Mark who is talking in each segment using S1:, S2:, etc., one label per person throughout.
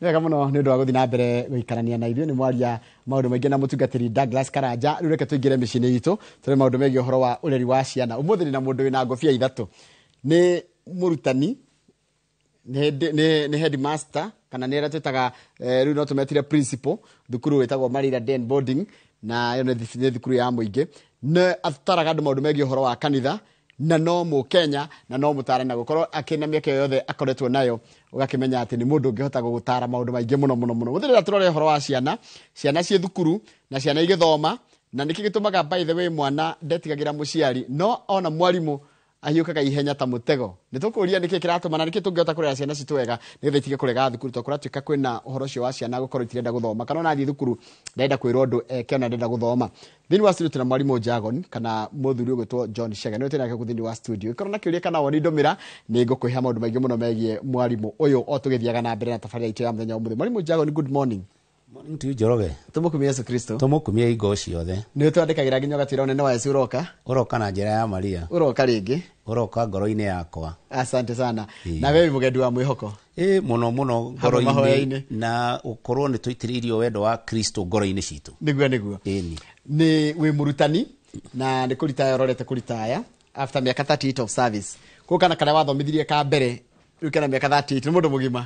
S1: Nĩ wega mũno nĩ ũndũ wa gũthiĩ na mbere gũikarania na ithuĩ. Nĩ mwaria maũndũ maingĩ na mũtungatĩri Douglas Karanja. Rĩu reke tũingĩre mĩciĩ-inĩ itũ tũrĩ maũndũ megiĩ ũhoro wa ũreri wa ciana. Ũmũthĩ ndĩ na mũndũ wĩna ngũbia ithatũ, nĩ mũrutani, nĩ headmaster, kana nĩ arĩa twĩtaga rĩu no tũmetire principal thukuru wĩtagwo Marira Den Boarding, na ĩyo nĩ thukuru ya mũingĩ. Nĩ ataraga andũ maũndũ megiĩ ũhoro wa kanitha, na no Mũkenya, na no mũtaarani, na gũkorwo akĩna mĩaka ĩyo yothe akoretwo nayo, ũgakĩmenya atĩ nĩ mũndũ ũngĩhota gũgũtara maũndũ maingĩ mũno mũno mũno. Mũthĩ tũrore ũhoro wa ciana, ciana ciĩ thukuru na ciana igĩthoma, na nĩkĩ gĩtũmaga, by the way, mwana ndetigagĩra mũciari, no ona mwarimũ ahiũkaga ihenya ta mũtego. Nĩ tũkũria nĩkĩ kĩratũma na nĩkĩ tũngĩhota kũrera ciana citũ wega nĩgetha itige kũrega thukuru, tondũ kũratuĩka kwĩna ũhoro ũcio wa ciana gũkorwo itirenda gũthoma, kana ona athiĩ thukuru ndarenda kwĩrwo ũndũ eke, ona ndenda gũthoma. Thĩinĩ wa studio tũna mwarimũ Jagon, kana mũthuri ũgwĩtwo John Chege, nĩwe twĩnake gũkũ thĩinĩ wa studio. Ĩkorwo na kĩũria kana woni, ndũmĩra, nĩ ngũkũhe maũndũ maingĩ mũno megiĩ mwarimũ ũyũ o tũgĩthiaga na mbere na tabarĩra itũ ya mũthenya wa ũmũthĩ. Mwarimũ Jagon, good morning.
S2: Morning to you, Njoroge.
S1: Tũmũkumie Yesu Kristo.
S2: Tũmũkumie hingo ciothe.
S1: Nĩ twandĩkagĩra nginya ũgatwĩra ũnene wa Yesu ũroka.
S2: Ũroka na njĩra ya Maria.
S1: Ũroka rĩngĩ.
S2: Ũroka ngoro-inĩ yakwa.
S1: Asante sana. Na we wĩ mũgendi wa mwĩhoko.
S2: Ĩ, mũno mũno.
S1: Hamwe
S2: ngoro-inĩ.
S1: Mahoya-inĩ.
S2: Na gũkorwo nĩ tũitĩrĩirio wendo wa Kristo ngoro-inĩ citũ.
S1: Nĩguo.
S2: Ĩni.
S1: Nĩ wĩ mũrutani na nĩ kũritaya ũrorete kũritaya after mĩaka 38 of service. Kũu kana karĩa wathomithirie ka mbere rĩu kena mĩaka 38, nĩ mũndũ mũgima.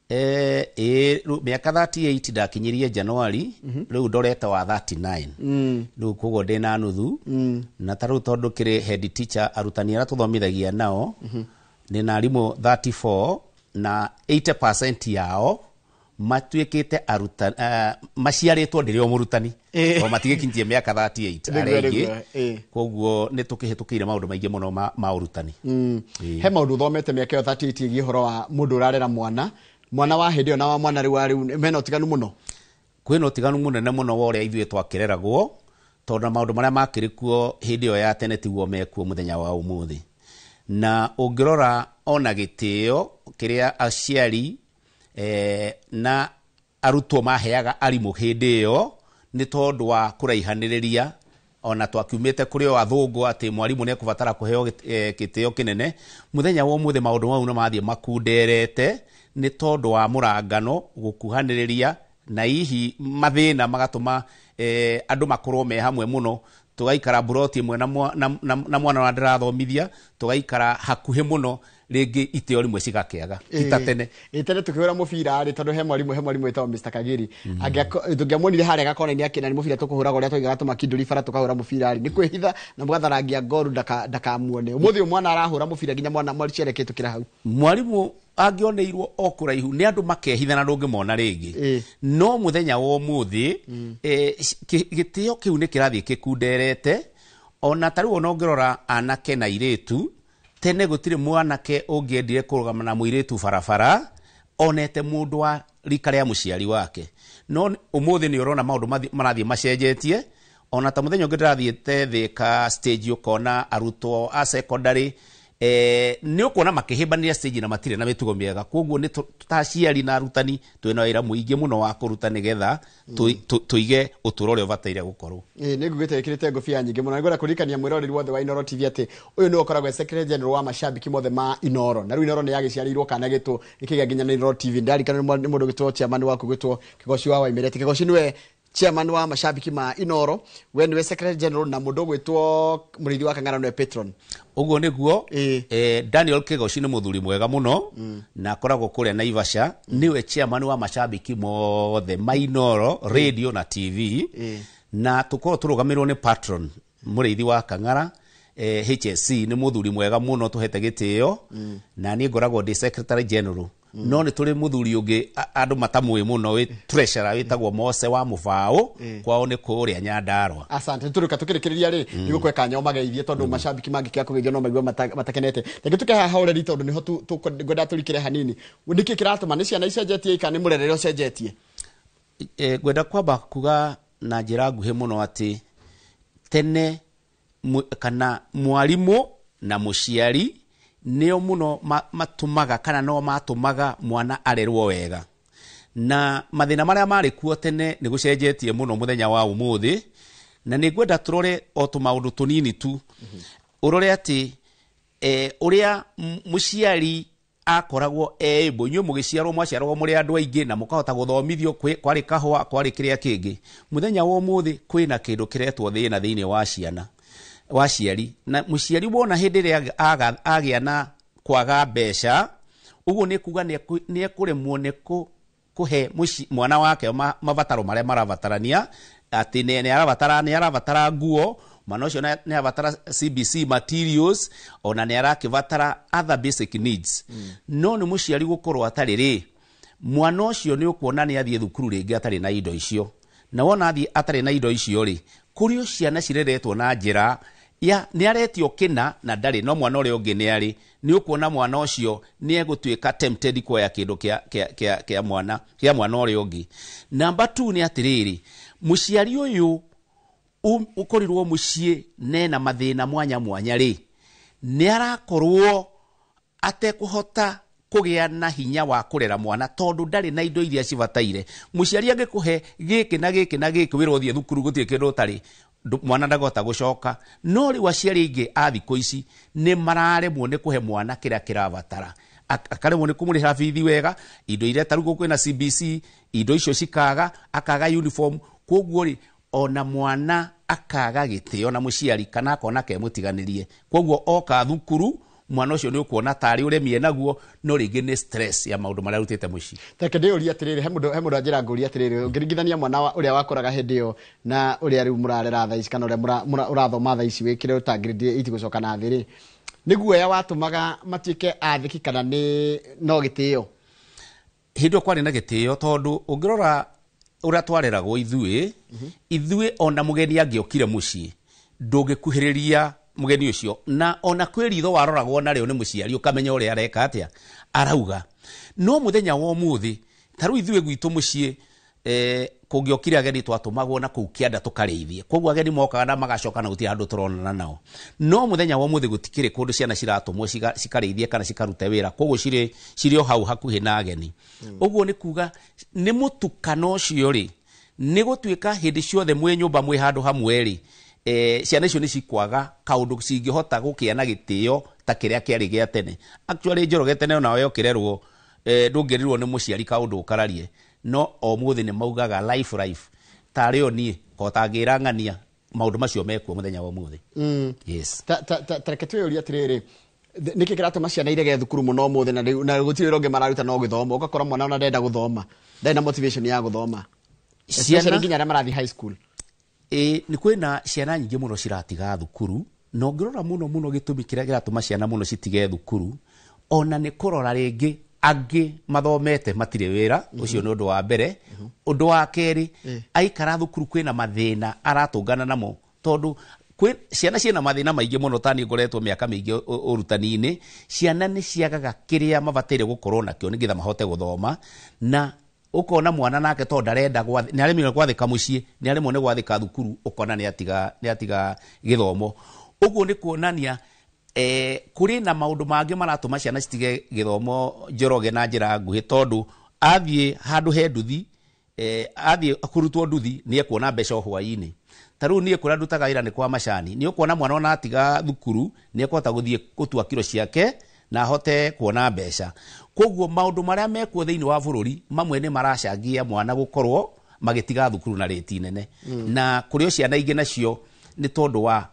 S2: Ĩ, rĩu mĩaka 38 ndakinyirie Januari, rĩu ndorete wa 39 rĩu, koguo ndĩ na nuthu. Na ta rĩu tondũ kĩrĩ head teacher, arutani arĩa tũthomithagia nao nĩ na arimũ 34, na 80% yao matuĩkĩte arutani, maciarĩtwo ndĩrĩ o mũrutani, o matigĩkinyĩtie mĩaka 38 arĩa aingĩ.
S1: Nĩguo.
S2: Koguo nĩ tũkĩhĩtũkĩire maũndũ maingĩ mũno ma ũrutani.
S1: He maũndũ ũthomete mĩaka ĩyo 38 ĩgiĩ ũhoro wa mũndũ ũrarera mwana, mwana wa hĩndĩ ĩyo na wa mwana rĩu wa rĩu, mena ũtiganu mũno?
S2: Kwĩna ũtiganu mũnene mũno wa ũrĩa ithuĩ twakĩreragwo, tondũ na maũndũ marĩa makĩrĩ kuo hĩndĩ ĩyo ya tene tiguo mekuo mũthenya wa ũmũthĩ. Na ũngĩrora ona gĩtĩo kĩrĩa aciari na arutwo maheaga arimũ hĩndĩ ĩyo, nĩ tondũ wa kũraihanĩrĩria, ona twakiumĩte kũrĩ o athũngũ atĩ mwarimũ nĩ ekũbatara kũheo gĩtĩo kĩnene. Mũthenya wa ũmũthĩ maũndũ mau nĩ mathiĩ makunderete nĩ tondũ wa mũrangano, gũkuhanĩrĩria, na hihi mathĩna magatũma andũ makorwo me hamwe mũno. Tũgaikara mburoti ĩmwe na mwana ũrĩa ndĩrathomithia, tũgaikara hakuhĩ mũno, rĩngĩ itĩo rĩmwe cigakĩaga ti ta tene.
S1: Ĩ, tene tũkĩhũra mũbira rĩ, tondũ he mwarimũ wĩtagwo Mr Kagiri. Tũngĩamuonire harĩa gakona-inĩ akĩna nĩ mũbira tũkũhũraga, ũrĩa twaigaga tũmakindũri bara tũkahũra mũbira rĩ, nĩ kwĩhitha na mũgatharangia ngoru ndakamuone. Ũmũthĩ ũyũ mwana arahũra mũbira nginya mwana mũciari akĩhĩtũkĩra hau.
S2: Mwarimũ angĩoneirwo o kũraihu nĩ andũ makehitha na ndũngĩmona rĩngĩ. No mũthenya wa ũmũthĩ gĩtĩo kĩu nĩ kĩrathiĩ gĩkunderete. Ona ta rĩu ona ũngĩrora anake na airĩtu, tene gũtirĩ mwanake ũngĩendire kũrũgama na mũirĩtu barabara onete mũndũ wa rika rĩa mũciari wake, no ũmũthĩ nĩ ũrona maũndũ marathiĩ macenjetie. Ona ta mũthenya ũngĩ ndĩrathiĩte Thĩka stage, ũkona arutwo a secondary nĩ ũkuona makĩhĩmbanĩria stage na matirĩ na mĩtugo mĩega. Koguo nĩ ta aciari na arutani twĩna wĩra mũingĩ mũno wa kũruta nĩgetha tũige ũtũũro ũrĩa ũbataire gũkorwo.
S1: Ĩ, nĩ ngugĩte ĩkĩrĩte ngũbia nyingĩ mũno. Nĩngwenda kũririkania mwĩroreri wothe wa Inoro TV atĩ ũyũ nĩwe ũkoragwo e secretary general wa mashabiki mothe ma Inoro, na rĩu Inoro nĩ yagĩciarĩirwo kana gĩtwo ĩkĩgĩa nginya na Inoro TV. Ndarikana nĩ mũndũ ũgĩtwo chairman waku gwĩtwo Kĩgoci wa Waimereti. Kĩgoci nĩwe chairman wa mashabiki ma Inoro, we nĩwe secretary general, na mũndũ ũgwĩtwo Mũrĩithi wa Kang'ara nĩwe patron.
S2: Ũguo nĩguo. Daniel Kĩgoci nĩ mũthuri mwega mũno na akoragwo kũrĩa Naivasha, nĩwe chairman wa mashabiki mothe ma Inoro radio na TV. Na tũkorwo tũrũgamĩrĩrwo nĩ patron Mũrĩithi wa Kang'ara, HSC, nĩ mũthuri mwega mũno tũhete gĩtĩo, na niĩ ngoragwo ndĩ secretary general. No nĩ tũrĩ mũthuri ũngĩ andũ matamũĩ mũno wĩ treasurer, wĩtagwo Mose wa Mũbaũ, kwao nĩ kũrĩa Nyandarũa.
S1: Asante. Tũrĩka tũkĩrĩkĩrĩria rĩ, nĩ gũkwe kanya ũmageithie, tondũ mashabiki mangĩkĩaga kũgeithio no maigue matakenete. Reke tũke haha ũreri, tondũ nĩho ngwenda tũrikĩre hanini. Nĩkĩ kĩratũma? Nĩ ciana icenjetie kana nĩ mũrerere ũcenjetie?
S2: Ngwenda kwamba kuga na njĩra nguhĩ mũno atĩ tene kana mwarimũ na mũciari nĩo mũno matũmaga kana no matũmaga mwana arerwo wega, na mathĩna marĩa marĩ kuo tene nĩ gũcenjetie mũno mũthenya wa ũmũthĩ. Na nĩ ngwenda tũrore o tũmaũndũ tũnini tu, ũrore atĩ ũrĩa mũciari Akoragwo able, inyuĩ mũgĩciarwo mwaciaragwo mũrĩ andũ aingĩ na mũkahota gũthomithio, kwarĩ kahũa, kwarĩ kĩrĩa kĩngĩ. Mũthenya wa ũmũthĩ kwĩna kĩndũ kĩretwo thĩna thĩinĩ wa ciana wa ciari, na mũciari wona hĩndĩ ĩrĩa agĩa na kwaga mbeca, ũguo nĩ kuga nĩ ekũremwo nĩ kũhe mwana wake mabataro marĩa marabatarania, atĩ nĩ arabatara nguo, mwana ũcio nĩ arabatara CBC materials, ona nĩ arakĩbatara other basic needs. No nĩ mũciari gũkorwo atarĩ rĩ, mwana ũcio nĩ ũkuona nĩ athiĩ thukuru rĩngĩ atarĩ na indo icio, na wona athiĩ atarĩ na indo icio rĩ, kũrĩ o ciana cireretwo na njĩra ya nĩ aretio kĩna na ndarĩ, no mwana ũrĩa ũngĩ nĩ arĩ, nĩ ũkuona mwana ũcio nĩ egũtuĩka tempted kuoya kĩndũ kĩa mwana ũrĩa ũngĩ. Number 2 nĩ atĩrĩrĩ, mũciari ũyũ ũkorirwo mũciĩ nena mathĩna mwanya mwanya rĩ, nĩ arakorwo atekũhota kũgĩa na hinya wa kũrera mwana tondũ ndarĩ na indo iria cibataire. Mũciari angĩkũhe gĩkĩ na gĩkĩ na gĩkĩ, wĩra ũthiĩ thukuru gũtirĩ kĩndũ ũtarĩ, mwana ndagota gũcoka. No rĩu aciari aingĩ a thikũ ici nĩ mararemwo nĩ kũhe mwana kĩrĩa kĩrabatara. Akaremwo nĩ kũmũrĩhĩra bithi wega, indo iria ta rĩu kwĩna CBC, indo icio cikaga, akaga uniform, koguo rĩ, ona mwana akaga gĩtĩo na mũciari kana akona ke mũtiganĩrie. Koguo oka thukuru mwana ũcio nĩ ũkuona tarĩ ũremi enaguo, no rĩngĩ nĩ stress ya maũndũ marĩa arutĩte mũciĩ.
S1: Reke ndĩũrie atĩrĩrĩ, he mũndũ anjĩra ngũrie atĩrĩrĩ, ũngĩringithania mwana ũrĩa wakũraga hĩndĩ ĩyo na ũrĩa rĩu mũrarera thaa ici, kana ũrĩa ũrathoma thaa ici wĩkĩre ta grade 8 gũcoka na thĩ rĩ, nĩ guoya watũmaga matuĩke athĩki kana nĩ no gĩtĩo?
S2: Hĩndĩ ĩyo kwarĩ na gĩtĩo, tondũ ũngĩrora ũrĩa twareragwo ithuĩ ona mũgeni angĩokire mũciĩ, ndũngĩkuhĩrĩria mũgeni ũcio, na ona kwĩ ritho waroragwo narĩo nĩ mũciari ũkamenya ũrĩa areka atĩa arauga. No mũthenya wa ũmũthĩ, ta rĩu ithuĩ gwitũ mũciĩ, kũngĩokire ageni twatũmagwo na kũu kĩanda tũkarĩithie, koguo ageni mokaga na magacoka na gũtirĩ handũ tũronana nao. No mũthenya wa ũmũthĩ gũtikĩrĩ kũndũ ciana ciratũmwo cikarĩithie kana cikarute wĩra, koguo cirĩ o hau hakuhĩ na ageni. Ũguo nĩ kuga nĩ mũtukano ũcio rĩ, nĩ gũtuĩka hĩndĩ ciothe mwĩ nyũmba, mwĩ handũ hamwe rĩ, ciana icio nĩ cikwaga kaũndũ cingĩhota gũkĩa na gĩtĩo ta kĩrĩa kĩarĩ gĩa tene. Actually, Njoroge, tene onawe ũkĩrerwo, ndũngĩrirwo nĩ mũciari kaũndũ ũkararie, no ũmũthĩ nĩ maugaga life life tarĩ o niĩ kota ngĩra ng'ania maũndũ macio mekuo mũthenya wa ũmũthĩ. Yes.
S1: Ta reke twĩyũrie atĩrĩrĩ, nĩkĩ kĩratũma ciana irege thukuru mũno ũmũthĩ, na rĩu na gũtirĩ wĩra ũngĩ mararuta no gĩthomo, ũgakora mwana ona ndenda gũthoma, ndarĩ na motivation ya gũthoma, especially nginya arĩa marathiĩ high school?
S2: Ĩ, nĩ kwĩna ciana nyingĩ mũno ciratiga thukuru, na ũngĩrora mũno mũno gĩtũmi kĩrĩa kĩratũma ciana mũno citige thukuru, ona nĩ kũrora rĩngĩ angĩ mathomete matirĩ wĩra. Ũcio nĩ ũndũ wa mbere. Ũndũ wa kerĩ, aikara thukuru kwĩna mathĩna aratũngana namo, tondũ kwĩ ciana ciĩna mathĩna maingĩ mũno. Ta niĩ ngoretwo mĩaka mĩingĩ ũrutani-inĩ, ciana nĩ ciagaga kĩrĩa mabataire gũkorwo nakĩo nĩgetha mahote gũthoma, na ũkona mwana nake tondũ ndarenda nĩ aremire gwathĩka mũciĩ, nĩ aremwo nĩ gwathĩka thukuru, ũkona nĩ atiga gĩthomo. Ũguo nĩ kuonania kũrĩ na maũndũ mangĩ maratũma ciana citige gĩthomo, Njoroge, na njĩra nguhĩ, tondũ athiĩ handũ he nduthi, athiĩ kũrutwo nduthi nĩ ekuona mbeca o hwaĩ-inĩ. Ta rĩu niĩ kũrĩa ndutaga wĩra nĩ kwa macani, nĩ ũkuona mwana ona atiga thukuru nĩ ekũhota gũthiĩ gũtua kiro ciake na ahote kuona mbeca. Koguo maũndũ marĩa mekuo thĩinĩ wa bũrũri mamwe nĩ maracangia mwana gũkorwo magĩtiga thukuru na rĩti nene. Na kũrĩ o ciana ingĩ nacio nĩ tondũ wa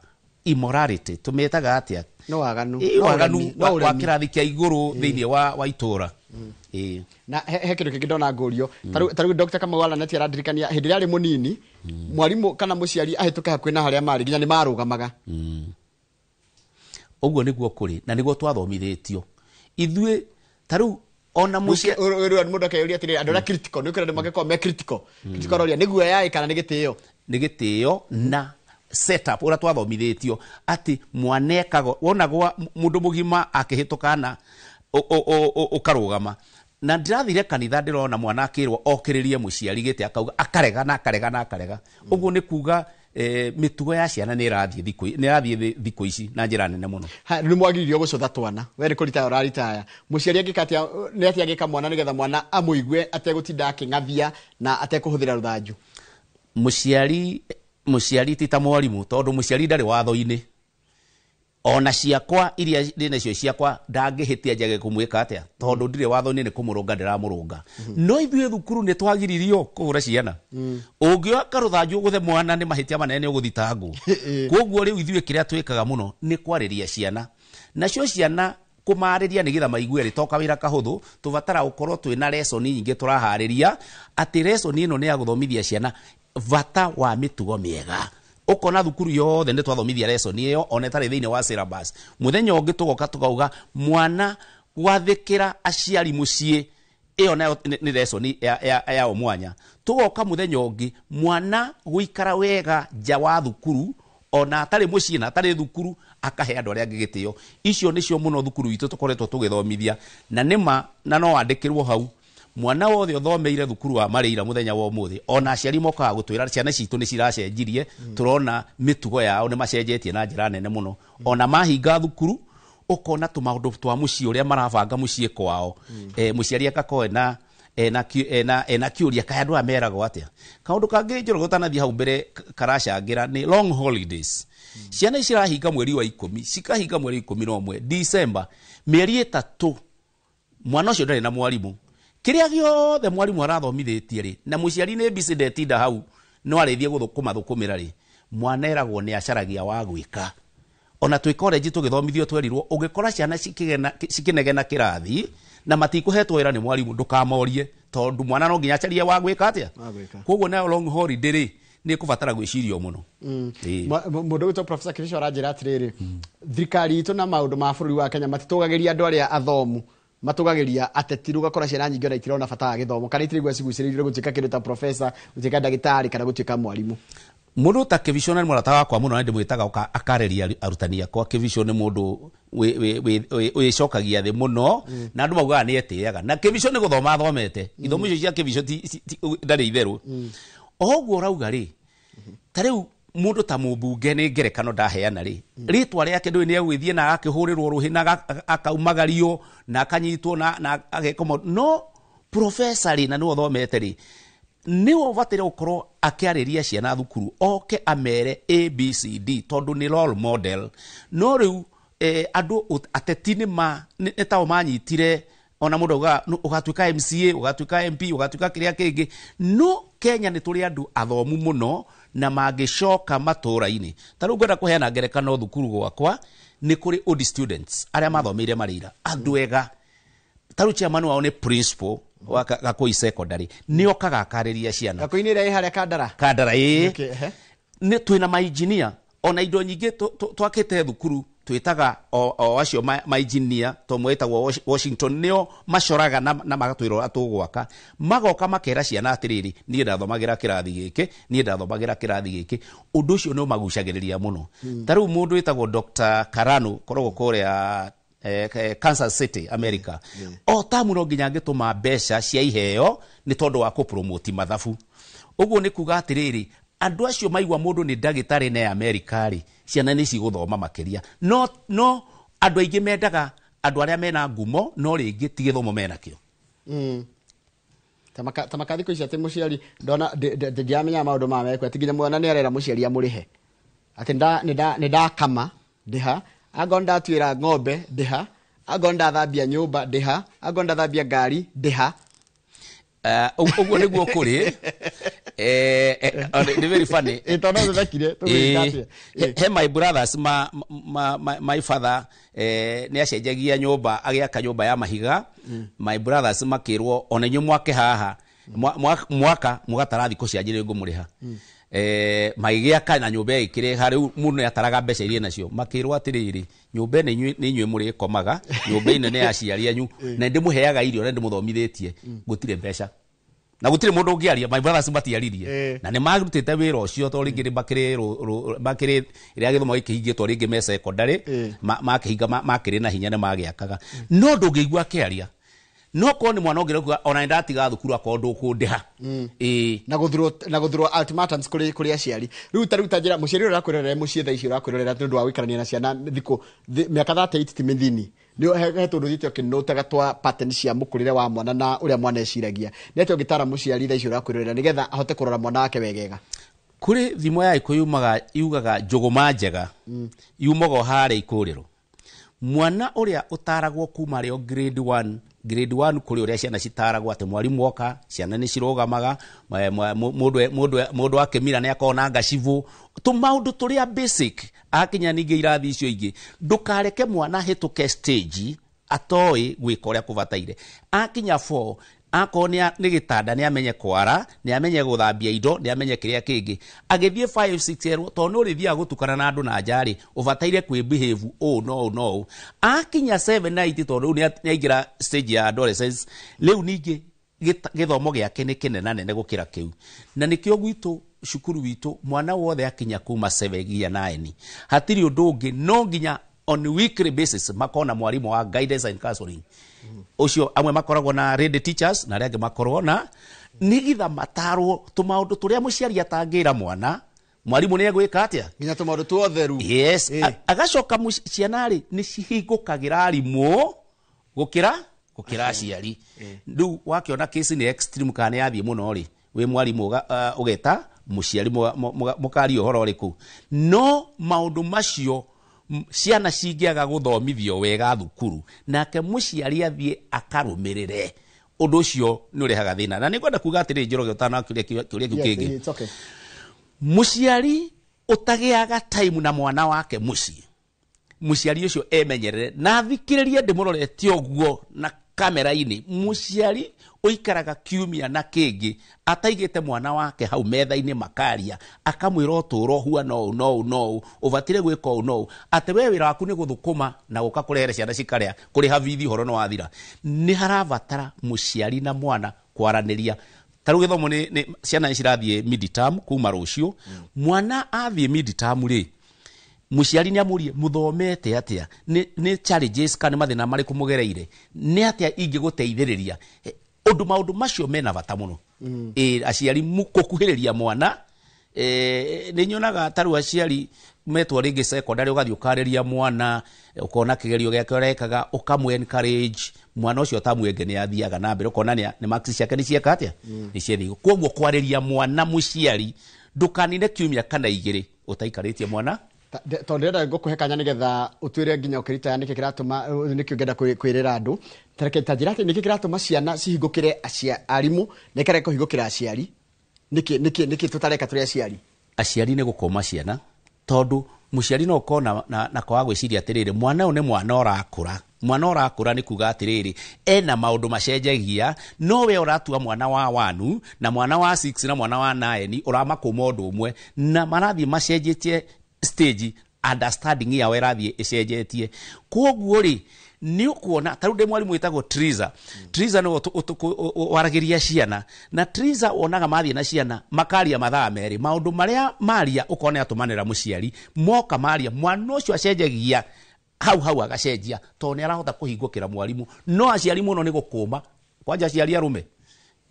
S2: immorality, tũmĩtaga atĩa?
S1: No waganu.
S2: Ĩ,
S1: no
S2: waganu
S1: ũremi, no
S2: wa
S1: ũremi.
S2: Kĩrathi kĩa igũrũ thĩinĩ wa itũra. Ĩ.
S1: Na he kĩndũ kĩngĩ ndona ngũrio, ta rĩu Dr. Kamau Alaneti arandirikania hĩndĩ ĩrĩa arĩ mũnini, mwarimũ kana mũciari ahĩtũke hakuhĩ na harĩa marĩ, nginya nĩ marũgamaga.
S2: Ũguo nĩguo kũrĩ na nĩguo twathomithĩtio ithuĩ, ta rĩu ona mũciĩ.
S1: Rĩu mũndũ akeyũria atĩrĩrĩ, andũ arĩa critical, nĩ ũkĩra andũ mangĩkorwo me critical aroria nĩ guoya ĩ kana nĩ gĩtĩo?
S2: Nĩ gĩtĩo na setup ũrĩa twathomithĩtio atĩ mwana ekaga wona gwa mũndũ mũgima akĩhĩtũka na ũkarũgama. Na ndĩrathire kanitha, ndĩrona mwana akĩrwo okĩrĩrie mũciari gĩtĩ, akauga akarega na akarega na akarega. Ũguo nĩ kuga mĩtugo ya ciana nĩ ĩrathiĩ thikũ ici na njĩra nene mũno.
S1: Ha, nĩ mwagiririo gũcũtha twana, we nĩ kũritaya ũraritaya, mũciari angĩka atĩa, nĩ atĩa angĩka mwana nĩgetha mwana amũigue ategũtinda akĩng'athia na atekũhũthĩra rũthanju?
S2: Mũciari ti ta mwarimũ, tondũ mũciari ndarĩ watho-inĩ. Ona ciakwa iria ndĩ nacio ciakwa ndangĩhĩtia njage kũmwĩka atĩa, tondũ ndirĩ watho-inĩ nĩ kũmũrũnga ndĩramũrũnga. No ithuĩ thukuru nĩ twagiririo kũhũra ciana. Ũngĩoya karũthanju ũgũthe mwana nĩ mahĩtia manene nĩ ũgũthitangwo. Koguo rĩu ithuĩ kĩrĩa twĩkaga mũno nĩ kwarĩria ciana, nacio ciana kũmarĩria nĩgetha maigue rĩ to kawĩra kahũthũ. Tũbatara gũkorwo twĩna lesson nyingĩ tũraharĩria, atĩ lesson ĩno nĩ ya gũthomithia ciana bata wa mĩtugo mĩega. Ũkona thukuru yothe nĩ twathomithia lesson ĩyo ona ĩtarĩ thĩinĩ wa syllabus. Mũthenya ũngĩ tũgoka tũkauga mwana gwathĩkĩra aciari mũciĩ, ĩyo nayo nĩ lesson ya o mwanya. Tũgoka mũthenya ũngĩ mwana gũikara wega nja wa thukuru ona atarĩ mũciĩ na atarĩ thukuru, akahe andũ arĩa angĩ gĩtĩo. Icio nĩcio mũno thukuru itũ tũkoretwo tũgĩthomithia, na nĩma na no wandĩkĩrwo hau mwana wothe ũthomeire thukuru wa Marĩira mũthenya wa ũmũthĩ, ona aciari mokaga gũtwĩra ciana citũ nĩ ciracenjirie, tũrona mĩtugo yao nĩ macenjetie na njĩra nene mũno. Ona mahinga thukuru ũkona tũmaũndũ twa mũciĩ ũrĩa marabanga mũciĩ kwao, mũciari akakorwo ena kĩũria, kaĩ andũ aya meragwo atĩa? Kaũndũ kangĩ Njoroge ũtanathiĩ hau mbere karacangĩra nĩ long holidays. Ciana ici cirahinga mweri wa 10, cikahinga mweri 11, December, mĩeri 3, mwana ũcio ndarĩ na mwarimũ. Kĩrĩa gĩothe mwarimũ arathomithĩtie rĩ, na mũciari nĩ busy ndetinda hau no arĩthiĩ gũthũkũma rĩ, mwana eragwo nĩ acaragia wa gwĩka. Ona twĩ college tũgĩthomithio twerirwo ũngĩkora ciana cikĩnegena kĩrathi na matikũhetwo wĩra nĩ mwarimũ, ndũkamorie, tondũ mwana no nginya acarie wa gwĩka atĩa. Koguo nayo long holiday rĩ nĩ ĩkũbatara gwĩcirio mũno.
S1: Mũndũ wĩtwo Professor Kibicho aranjĩra atĩrĩrĩ, thirikari itũ na maũndũ ma bũrũri wa Kenya matitũgagĩria andũ arĩa athomu, matũgagĩria ateti. Rĩu ũgakora ciana nyingĩ ona itirona bata wa gĩthomo, kana itiraigua cigucĩrĩirio gũtuĩka kĩndũ ta professor, gũtuĩka ndagĩtarĩ kana gũtuĩka mwarimũ.
S2: Mũndũ ta Kibicho nĩ mũrata wakwa mũno, na ndĩmwĩtaga akarĩria arutani akwa. Kibicho nĩ mũndũ wĩcokagia thĩ mũno, na andũ maugaga nĩ etĩaga, na Kibicho nĩ gũthoma athomete. Ithomo icio cia Kibicho ndarĩ itherũ. O ũguo ũrauga rĩ, ta rĩu mũndũ ta mũmbunge nĩ ngerekano ndaheana rĩ, rĩtwa rĩake ndũĩ nĩ egũgĩthiĩ na agakĩhũrĩrwo rũhĩ na akaumagario na akanyitwo na ageka maũndũ. No professor rĩ, na nĩwe ũthomete rĩ, nĩwe ũbataire gũkorwo akĩarĩria ciana thukuru, oke amere ABCD, tondũ nĩ role model. No rĩu andũ ateti nĩ tao manyitire, ona mũndũ augaga ũgatuĩka MCA, ũgatuĩka MP, ũgatuĩka kĩrĩa kĩngĩ. No Kenya nĩ tũrĩ andũ athomu mũno na mangĩcoka matũũra-inĩ. Ta rĩu ngwenda kũheana ngerekano, thukuru gwakwa nĩ kũrĩ old students arĩa mathomeire Marĩira, andũ ega. Ta rĩu chairman wao nĩ principal wa Gakũi Secondary, nĩ okaga akarĩria ciana.
S1: Gakũi-inĩ ĩrĩa ĩ harĩa Kandara?
S2: Kandara, ĩĩ. Nĩ twĩna mainjinia ona indo nyingĩ twakĩte thukuru, twĩtaga o acio mainjinia, to mwĩtagwo Washington, nĩo macoraga na magatwĩra ũrĩa tũgwaka. Magoka makera ciana atĩrĩrĩ, niĩ ndathomagĩra kĩrathi gĩkĩ, niĩ ndathomagĩra kĩrathi gĩkĩ. Ũndũ ũcio nĩ ũmagucagĩrĩria mũno. Ta rĩu mũndũ wĩtagwo Dr. Karano koragwo kũrĩa Kansas City, America, o tamu no nginya angĩtũma mbeca cia iheo nĩ tondũ wa kũpromote mathabu. Ũguo nĩ kuga atĩrĩrĩ, andũ acio maigua mũndũ nĩ ndagĩtarĩ na America rĩ, ciana nĩ cigũthoma makĩria. No andũ aingĩ mendaga andũ arĩa mena ngumo, no rĩngĩ ti gĩthomo menakĩo.
S1: Ta maka thikũ ici atĩ mũciari ndona ndiramenya maũndũ ma mekwo, atĩ nginya mwana nĩ arera mũciari amũrĩhe, atĩ nĩ ndakama ndĩha, angorwo ndatuĩra ng'ombe ndĩha, angorwo ndathambia nyũmba ndĩha, angorwo ndathambia ngari ndĩha.
S2: Ũguo nĩguo kũrĩ. Nĩ very funny.
S1: Ĩ, tondũ thekire tũgwĩka atĩa?
S2: He my brothers, my father nĩ acenjagia nyũmba, agĩaka nyũmba ya mahiga. My brothers makĩrwo ona inyuĩ mwake haha, mwaka mũgatara thikũ cianyu nĩ ngũmũrĩha. Magĩgĩaka na nyũmba ĩkĩrĩha. Rĩu mũndũ nĩ ataraga mbeca iria nacio, makĩrwo atĩrĩrĩ, nyũmba ĩno nĩ inyuĩ mũrĩkomaga, nyũmba ĩno nĩ ya aciari anyu, na ndĩmũheaga irio na ndĩmũthomithĩtie, gũtirĩ mbeca na gũtirĩ mũndũ ũngĩaria. My brothers matiaririe. Na nĩ marutĩte wĩra ũcio tondũ rĩngĩ nĩ makĩrĩ rĩrĩa gĩthomo gĩkĩhingĩtwo rĩngĩ me secondary, makĩhinga makĩrĩ na hinya nĩ magĩakaga, no ndũngĩigua akĩaria. No korwo nĩ mwana ũngĩ kuga ona nĩ ndatiga thukuru akorwo ndũkũndĩha, ĩĩ.
S1: Na gũthurwo ultimatums kũrĩ aciari rĩu. Ta rĩu ta njĩra, mũciari ũrĩa ũrakwĩrorera mũciĩ thaa ici, ũrakwĩrorera nĩ ũndũ wa gũikarania na ciana thikũ mĩaka 38 ti mĩthini, nĩ he tũndũ ũthiĩte ũkĩnotaga twa pattern cia mũkũrĩre wa mwana na ũrĩa mwana eciragia. Nĩ atĩa ũngĩtara mũciari thaa ici ũrakwĩrorera nĩgetha ahote kũrora mwana wake wegega?
S2: Kũrĩ thimo ya Gĩkũyũ yugaga njũgũma njega yumaga o harĩa ikũrĩro. Mwana ũrĩa ũtaragwo kuma arĩ o grade 1, grade 1 kũrĩ ũrĩa ciana citaragwo atĩ mwarimũ oka ciana nĩ cirũgamaga, mũndũ akĩmira nĩ akoragwo na ngacibũ, tũmaũndũ tũrĩa basic akinya ningĩ irathi icio ingĩ. Ndũkareke mwana ahĩtũke stage atoĩ gwĩka ũrĩa kũbataire. Akinya 4 akorwo nĩ gĩtanda nĩ amenye kwara, nĩ amenye gũthambia indo, nĩ amenye kĩrĩa kĩngĩ. Agĩthiĩ 5 6 erwo tondũ nĩ ũrĩthiaga gũtukana na andũ na nja rĩ, ũbataire kwĩ-behave ũũ no ũũ no ũũ. Akinya 7 8 tondũ rĩu nĩ aingĩra stage ya adolescence, rĩu ningĩ gĩthomo gĩake nĩ kĩnenanene gũkĩra kĩu. Na nĩkĩo gwitũ cukuru witũ mwana wothe akinya kuma 7 nginya 9 hatirĩ ũndũ ũngĩ, no nginya on weekly basis makona mwarimũ wa guidance and counseling. Ũcio amwe makoragwo na ready teachers na arĩa angĩ makoragwo na nĩgetha matarwo tũmaũndũ tũrĩa mũciari atangĩra mwana, mwarimũ nĩ egwĩka atĩa?
S1: Nginya tũmaũndũ tuotheru.
S2: Yes. Agacoka ciana rĩ nĩ cihingũkagĩra arimũ gũkĩra aciari. Rĩu wakĩona case nĩ extreme kana nĩ yathiĩ mũno rĩ, wĩ mwarimũ ũgeta mũciari mũkaria ũhoro ũrĩkũ. No maũndũ macio ciana cingĩaga gũthomithio wega thukuru nake mũciari athiĩ akarũmĩrĩre, ũndũ ũcio nĩ ũrehaga thĩna. Na nĩngwenda kuga atĩrĩrĩ, Njoroge, ũtanakĩũria kĩũria kĩu kĩngĩ.
S1: It's okay.
S2: Mũciari ũtagĩaga time na mwana wake mũciĩ, mũciari ũcio emenyerere na athikĩrĩrie ndĩmũrorete ũguo na kamera-inĩ. Mũciari ũikaraga kiumia na kĩngĩ ataigĩte mwana wake hau metha-inĩ makaria, akamwĩra ũtũũro huana ũũ no ũũ no ũũ, ũbatire gwĩka ũũ no ũũ, atĩ we wĩra waku nĩ gũthũkũma na gũka kũrehere ciana cikarĩa, kũrĩha bithi ũhoro nĩ wathira. Nĩ harabatara mũciari na mwana kwaranĩria. Ta rĩu gĩthomo nĩ ciana nĩ cirathiĩ mid-term kuma rũciũ. Mwana athiĩ mid-term rĩ, mũciari nĩ amũrie mũthomete atĩa, nĩ challenges kana nĩ mathĩna marĩkũ mũgereire, nĩ atĩa ingĩgũteithĩrĩria. Ũndũ maũndũ macio mena bata mũno. Aciari gũkuhĩrĩria mwana, nĩ nyonaga ta rĩu aciari metwo rĩngĩ secondary, ũgathiĩ ũkarĩria mwana, ũkona kĩgerio gĩake ũrekaga, ũkamũ encourage mwana ũcio ũtamwenge nĩ athiaga na mbere, ũkona nĩ marks ciake nĩ cieka atĩa, nĩ ciathiĩ. Koguo kwarĩria mwana mũciari, ndũkanine kiumia kana igĩrĩ ũtaikarĩtie mwana.
S1: Tondũ ndĩrenda ngũkũhe kanya nĩgetha ũtuĩre nginya ũkĩritaya nĩkĩ kĩratũma, nĩkĩ ũngĩenda kwĩrĩra andũ. Tareke ta njĩra atĩ nĩkĩ kĩratũma ciana cihingũkĩre arimũ na ikarega kũhingũkĩra aciari? Nĩkĩ tũtareka tũrĩ aciari?
S2: Aciari nĩ gũkũma ciana, tondũ mũciari no ũkorwo na kwaga gwĩciria atĩrĩrĩ, mwana ũyũ nĩ mwana ũrakũra. Mwana ũrakũra nĩ kuga atĩrĩrĩ, ena maũndũ macenjagia, no we ũratua mwana wa 1 na mwana wa 6 na mwana wa 9 ũramakũma ũndũ ũmwe, na marathiĩ macenjetie stage, understanding yao ĩrathiĩ ĩcenjetie. Koguo rĩ, nĩ ũkuona ta rĩu ndĩ mwarimũ wĩtagwo Triza. Triza nĩwe waragĩria ciana, na Triza wonaga mathiĩ na ciana makaria mathaa merĩ, maũndũ marĩa maria ũkona nĩ atũmanĩra mũciari, moka maria mwana ũcio acenjagia hau hau agacenjia, tondũ nĩ arahota kũhingũkĩra mwarimũ. No aciari mũno nĩ gũkũma, kwanja aciari arũme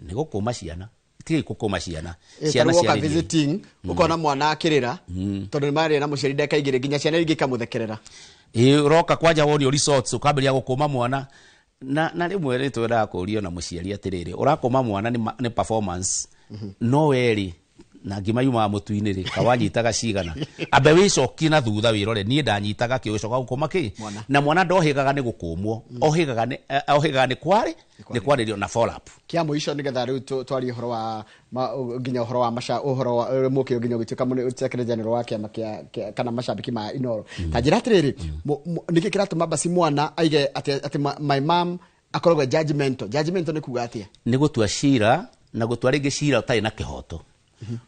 S2: nĩ gũkũma ciana, tigai gũkũma ciana. Ciana
S1: Tarĩu woka
S2: ciarĩrie.
S1: visiting, ũkona mwana akĩrĩra, tondũ nĩ marĩra na mũciari ndagĩka igĩrĩ, nginya ciana ingĩ ikamũthekerera.
S2: Ũroka kwanja wonio results, ũkambĩrĩria gũkũma mwana. Na rĩmwe nĩ twendaga kũũrio na mũciari atĩrĩrĩ, ũrakũma mwana nĩ performance, no we rĩ, na ngima yumaga mũtu-inĩ rĩ, kawanyitaga cigana, ambe wĩcokie na thutha wĩrore, niĩ ndanyitaga kĩ, ũcoka gũkũma kĩ?
S1: Mwana.
S2: Na mwana ndohĩgaga nĩ gũkũmwo, ohĩgaga nĩ kwarĩ, nĩ kwarĩrio na follow up.
S1: Kĩa mũico nĩgetha rĩu twarie ũhoro wa nginya ũhoro wa maca, ũhoro wa, mũkĩo nginya ũgĩtuĩka secretary general wa kĩama kĩa kana macambĩki ma Inooro. Ta njĩra atĩrĩrĩ, nĩkĩ kĩratũma basi mwana aige atĩ my mom akoragwo judgmental? Judgmental nĩ kuga atĩa?
S2: Nĩ gũtua cira, na gũtua rĩngĩ cira ũtarĩ na kĩhoto.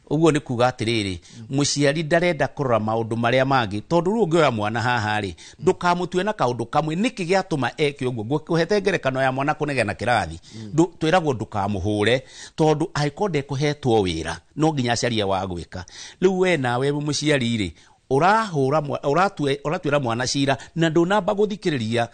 S2: Ũguo nĩ kuga atĩrĩrĩ, mũciari ndarenda kũrora maũndũ marĩa mangĩ, tondũ rĩu ũngĩoya mwana haha rĩ, ndũkamũtue na kaũndũ kamwe. Nĩkĩ gĩatũma eke ũguo? Ngũkũhete ngerekano ya mwana kũnegena kĩrathi. Twĩragwo ndũkamũhũre, tondũ angĩkorwo ndekũhetwo wĩra, no nginya acarie wa gwĩka. Rĩu we nawe mũciari rĩ, ũratuĩra mwana cira na ndũnamba gũthikĩrĩria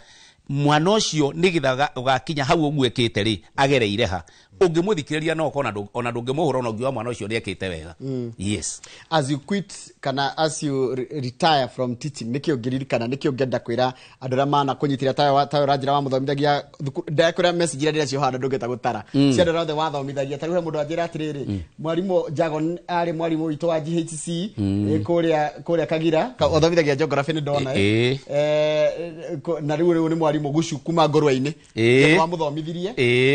S2: Mwana ũcio nĩgetha ũgakinya hau ũguo ekĩte rĩ, agereire ha? Ũngĩmũthikĩrĩria no ũkona ona ndũngĩmũhũra, ona ũngiuga mwana ũcio nĩekĩte wega. Yes.
S1: As you quit kana as you retire from teaching, nĩkĩ ũngĩririkana, nĩkĩ ũngĩenda kwĩra andũ arĩa mana kũnyitĩra tayo tayo ũranjĩra wamũthomithagia thukuru? Ndakwĩra message iria ndĩracio hana ndũngĩhota gũtara cia andũ arĩa othe wathomithagia. Ta rĩu he mũndũ anjĩra atĩrĩrĩ, mwarimũ Jagon arĩ mwarimũ witũ wa GHC, kũrĩa Kagira. Ũthomithagia geography nĩ ndona. Na rĩu nĩ mwarimũ Gucu kuma Ngũrwe-inĩ. Nĩ wamũthomithirie.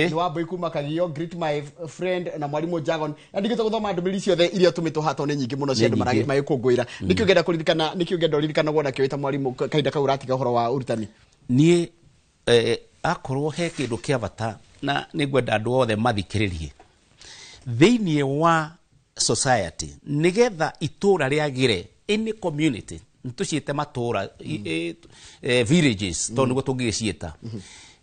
S1: Nĩ Wambui kuma Kagio, greet my friend na mwarimũ Jagon. Na ndigĩte gũthoma ndũmĩrĩri ciothe iria tũmĩtwo haha tondũ nĩ nyingĩ mũno cia andũ
S2: nyingĩ.
S1: Magĩkũngũĩra. Nĩkĩ ũngĩenda kũririkana, nĩkĩ ũngĩenda ũririkanagwo nakĩo wĩ ta mwarimũ kahinda kau ũratiga ũhoro wa ũrutani?
S2: Niĩ akorwo he kĩndũ kĩa bata na nĩngwenda andũ othe mathikĩrĩrie thĩinĩ wa society, nĩgetha itũra rĩagĩre, any community, tũciĩte matũra, villages, tondũ nĩguo tũngĩgĩciĩta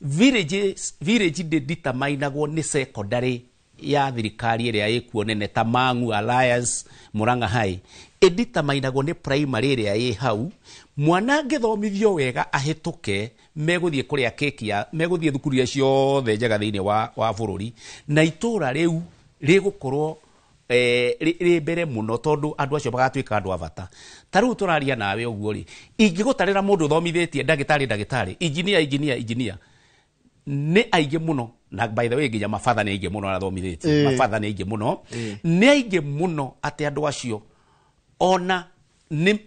S2: villages. Village ndĩ determinagwo nĩ secondary ya thirikari ĩrĩa ĩkuo nene ta Mangu, Alliance, Murang'a High. Ĩdeterminagwo nĩ primary ĩrĩa ĩ hau. Mwana angĩthomithio wega ahĩtũke, megũthiĩ kũrĩa keki ya megũthiĩ thukuru iria ciothe njega thĩinĩ wa bũrũri, na itũra rĩu rĩgũkorwo rĩ mbere mũno, tondũ andũ acio magatuĩka andũ a bata. Ta rĩu tũraria nawe ũguo rĩ, ingĩgũtarĩra mũndũ ũthomithĩtie ndagĩtarĩ, ndagĩtarĩ, engineer, engineer, engineer, nĩ aingĩ mũno. Na by the way, nginya mabatha nĩ aingĩ mũno arathomithĩtie. Mabatha nĩ aingĩ mũno, nĩ aingĩ mũno, atĩ andũ acio ona nĩ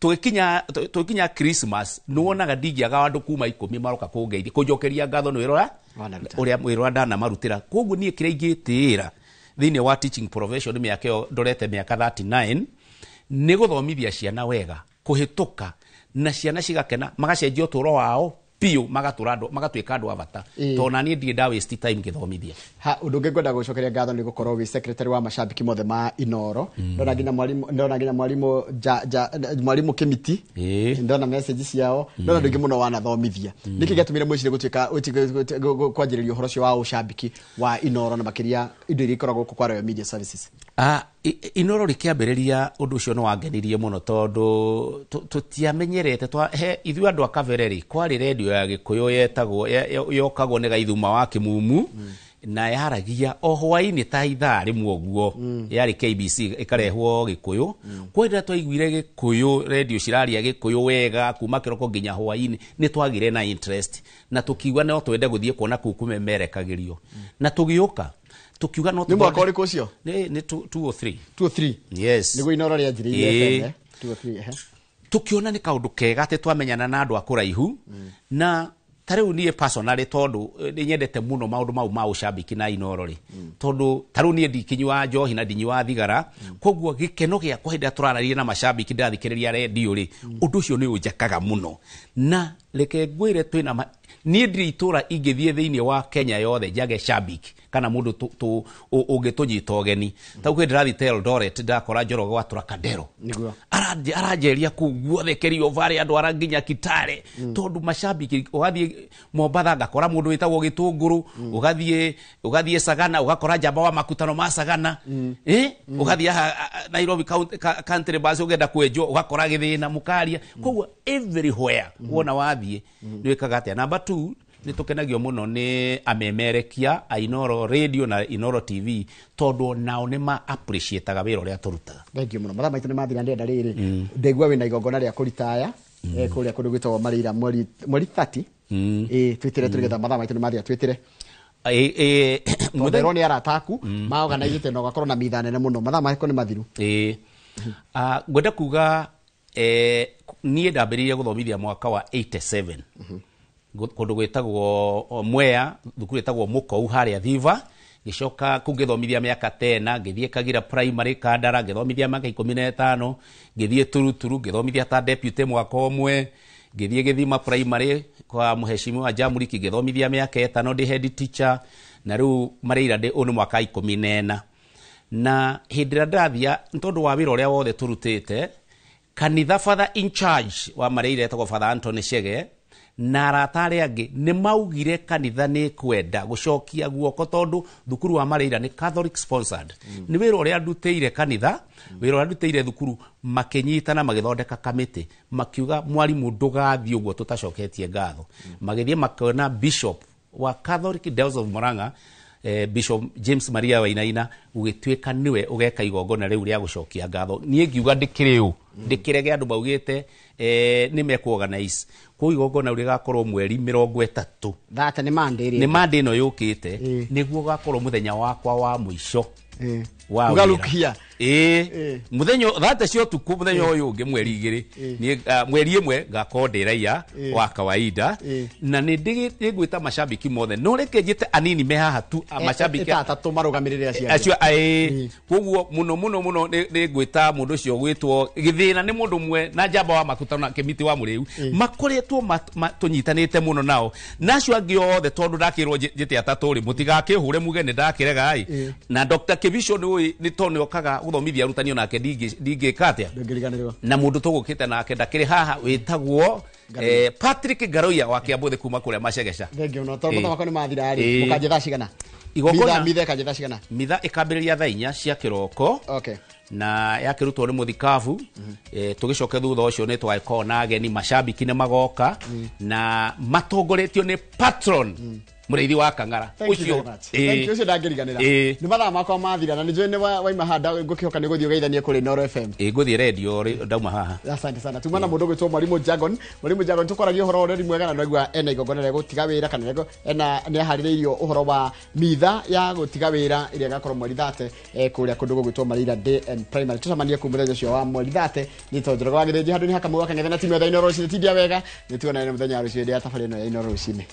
S2: tũgĩkinya Christmas nĩ wonaga ndingĩaga andũ kuma 10 maroka kũngeithia, kũnjokeria ngatho nĩ wĩra
S1: Wanaruta.
S2: ũrĩa wĩra ũrĩa ndanamarutĩra. Koguo niĩ kĩrĩa ingĩtĩĩra thĩinĩ wa teaching profession mĩaka ĩyo ndorete, mĩaka 39, nĩ gũthomithia ciana wega, kũhĩtũka na ciana cigakena, magacenjia ũtũũro wao biũ, magatũra andũ, magatuĩka andũ a bata, tondũ na niĩ ndirĩ nda waste time ngĩthomithia.
S1: Ha ũndũ ũngĩ ngwenda gũcokeria ngatho nĩ gũkorwo wĩ secretary wa macambĩki mothe ma Inoro. Ndona nginya mwarimũ mwarimũ Kĩmiti. Ndona message ciao, ndona andũ aingĩ mũno wanathomithia. Nĩkĩ gĩatũmire mwĩcire gũtuĩka kwanjĩrĩria ũhoro ũcio wa ũcambĩki wa Inoro, na makĩria indo iria ikoragwo gũkũ kwa Royal Media Services?
S2: Inoro rĩkĩambĩrĩria, ũndũ ũcio nĩ wangenirie mũno, tondũ tũtiamenyerete ithuĩ andũ a kabere rĩ, kwarĩ redio ya Gĩkũyũ yetagwo yokagwo nĩ Gaithuma wa Kĩmumu, na yaragia o hwaĩ-inĩ ta ithaa rĩmwe ũguo. Yarĩ KBC ĩkarehwo Gĩkũyũ. Kwa rĩrĩa twaiguire Gĩkũyũ, redio ciraria Gĩkũyũ wega kuma kĩroko nginya hwaĩ-inĩ, nĩ twagire na interest na tũkiuga no twende gũthiĩ kuona kũu kũmemerekagĩrio, na tũgĩũka tũkiuga no
S1: Nĩ mwaka ũrĩkũ ũcio?
S2: Nĩ 203.
S1: 203?
S2: Yes.
S1: Nĩguo Inoro rĩanjĩrĩirie. FM, eh? 203, ehe.
S2: Tukiona nĩ kaũndũ kega atĩ twamenyana na andũ a kũraihu. Na ta rĩu niĩ personally, tondũ nĩ nyendete mũno maũndũ mau ma ũcambĩki na Inoro rĩ, tondũ ta rĩu niĩ ndikinyua njohi na ndinyua thigara, koguo gĩkeno gĩakwa hĩndĩ ĩrĩa tũrararia na macambĩki, ndĩrathikĩrĩria redio rĩ, ũndũ ũcio nĩ ũnjakaga mũno. Na reke ngwĩre, twĩna niĩ ndirĩ itũra ingĩthiĩ thĩinĩ wa Kenya yothe njage shabiki kana mũndũ ũngĩtũnyita ũgeni. Ta rĩu ndĩrathiĩ Eldoret, ndakora Njoroge wa Trocadero. Aranjeria kũu guothe, Kerio Valley, andũ ara nginya Kitale, tondũ macambiki. Ũgathiĩ Mombatha ngakora mũndũ wĩtagwo Gĩtũngũrũ, ũgathiĩ Sagana ũgakora njamba wa makutano ma Sagana, ũgathiĩ haha Nairobi country bus ũgenda kwenjwo, ũgakora gĩthĩna mũkaria. Koguo everywhere wona wathiĩ nĩ wĩkaga atĩa. Number two, nĩ tũkenagio mũno nĩ amemerekia a Inoro Radio na Inoro TV, tondũ nao nĩ ma appreciataga wĩra ũrĩa tũrutaga.
S1: Thank you mũno. Mathaa maitũ nĩ mathira. Ndĩrenda rĩrĩ, ndaigua wĩna igongona rĩa kũritaya kũrĩa kũndũ gwĩtagwo Marĩira mweri 30. Ĩ twĩtĩre tũrĩgetha, mathaa maitũ nĩ mathira, twĩtĩre. Tondũ nderwo nĩ arata aku maorganizĩte na ũgakorwo na mitha nene mũno. Mathaa makwa nĩ mathiru.
S2: Ĩ. Ngwenda kuga niĩ ndambĩrĩirie gũthomithia mwaka wa 87 kũndũ gwĩtagwo Mwea, thukuru ĩtagwo Mũkou harĩa Thiva. Ngĩcoka kũu ngĩthomithia mĩaka tena, ngĩthiĩ Kagira Primary Kandara, ngĩthomithia mĩaka 15, ngĩthiĩ Turuturu ngĩthomithia ta deputy mwaka ũmwe, ngĩthiĩ Gĩthima Primary kwa Mheshimiwa Jamriki, ngĩthomithia mĩaka 5 ndĩ head teacher, na rĩu Marĩira ndĩ ũyũ nĩ mwaka 14. Na hĩndĩ ĩrĩa ndĩrathia, nĩ tondũ wa wĩra ũrĩa wothe tũrutĩte kanitha, father in charge wa Marĩira etagwo Father Anthony Chege. Na arata arĩa angĩ nĩ maugire kanitha nĩ kwenda gũcokia guoko tondũ thukuru wa Mareira nĩ Catholic sponsored. Nĩ wĩra ũrĩa ndutĩire kanitha, wĩra ũrĩa ndutĩire thukuru, makĩnyitana magĩthondeka kamĩtĩ, makiuga mwarimũ ndũgathiĩ ũguo tũtacoketie ngatho. Magĩthiĩ makĩona bishop wa Catholic Diocese of Murang'a, Bishop James Maria Wainaina, gũgĩtuĩka nĩwe ũgeka igongona rĩu rĩa gũcokia ngatho. Niĩ ngiuga ndĩkĩrĩ ũ ndĩkĩrege andũ maugĩte nĩ mekũ-organize koguo igongona rĩu rĩgakorwo mweri 30.
S1: Thate nĩ Monday
S2: nĩ
S1: rĩ.
S2: Monday ĩno yũkĩte, nĩguo ũgakorwo mũthenya wakwa wa mũico wa
S1: Uga
S2: wĩra.
S1: look here.
S2: Ĩĩ.
S1: Ĩĩ.
S2: Mũthenya thate cia ũtukũ mũthenya ũyũ ũngĩ mweri 2 niĩ mweri 1 ngakorwo ndĩ raia wa kawaida. Na nĩ ngwĩta macambiki mothe, no reke njĩte anini me haha tu macambiki
S1: Ĩtatatũ marũgamĩrĩre acio angĩ.
S2: Acio aĩ koguo muno muno muno nĩ ngwĩta mũndũ ũcio gwĩtwo gĩthĩna nĩ mũndũ ũmwe na njamba wa makuta na kĩmiti wa mũrĩu makoretwo tũnyitanĩte mũno nao na acio angĩ othe, tondũ ndakĩrwo njĩte atatũ rĩ, mũtigakĩhũre muge nĩ ndakĩrega ĩ. Na Dr. Kibicho nĩ ũĩ nĩ tondũ nĩ okaga gũthomithia arutani, onake ndingĩka atĩa
S1: Ndũngĩriganĩrwo.
S2: Na mũndũ tũgũkĩte nake ndakĩrĩ haha wĩtagwo Patrick Garoia wa Kĩambũthĩ kuma kũrĩa Macegeca.
S1: Thengiũ mũno tondũ mathaa makwa nĩ mathira rĩ. Mũkanjia thaa cigana?
S2: Igongona-
S1: Mitha ĩkanjia thaa cigana?
S2: Mitha ĩkambĩrĩria thaa 4 cia kĩroko na yakĩrutwo nĩ mũthikabu. Tũgĩcoke thutha ũcio nĩ tũgagĩkorwo na ageni macambiki nĩ magoka na matongoretio nĩ patron mũrĩithi wa Kang'ara.
S1: Thank you very much. Thank you, ũcio ndangĩriganĩra. Nĩ mathaa makwa mathira na nĩ njũĩ nĩ waima haha ngũkĩhoka nĩ gũthiĩ ũgeithanie kũrĩ Inooro FM.
S2: Ĩĩ, ngũthiĩ redio ndauma haha.
S1: Asante sana. Tuma na mũndũ ũgwĩtwo Mwarimu Jagon. Mwarimu Jagon, tũkwaragia ũhoro wa ũreri mwega na naigua ena igongona rĩa gũtiga wĩra kana ena nĩ aharĩrĩirio ũhoro wa mitha ya gũtiga wĩra ĩrĩa ĩgakorwo mweri 30 kũrĩa kũndũ gũgwĩtwo Mareira Day and Primary. Tũcemanie kũu mũthenya ũcio wa mweri 30. Nĩ tondũ Njoroge wa Gĩthĩnji handũ nĩ hakamũ gakang'ethe na timu yothe ya Inooro rũcinĩ. Tindia wega, nĩ tuonane mũthenya wa rũciũ hĩndĩ ya tabarĩra ĩno ya Inooro rũcinĩ.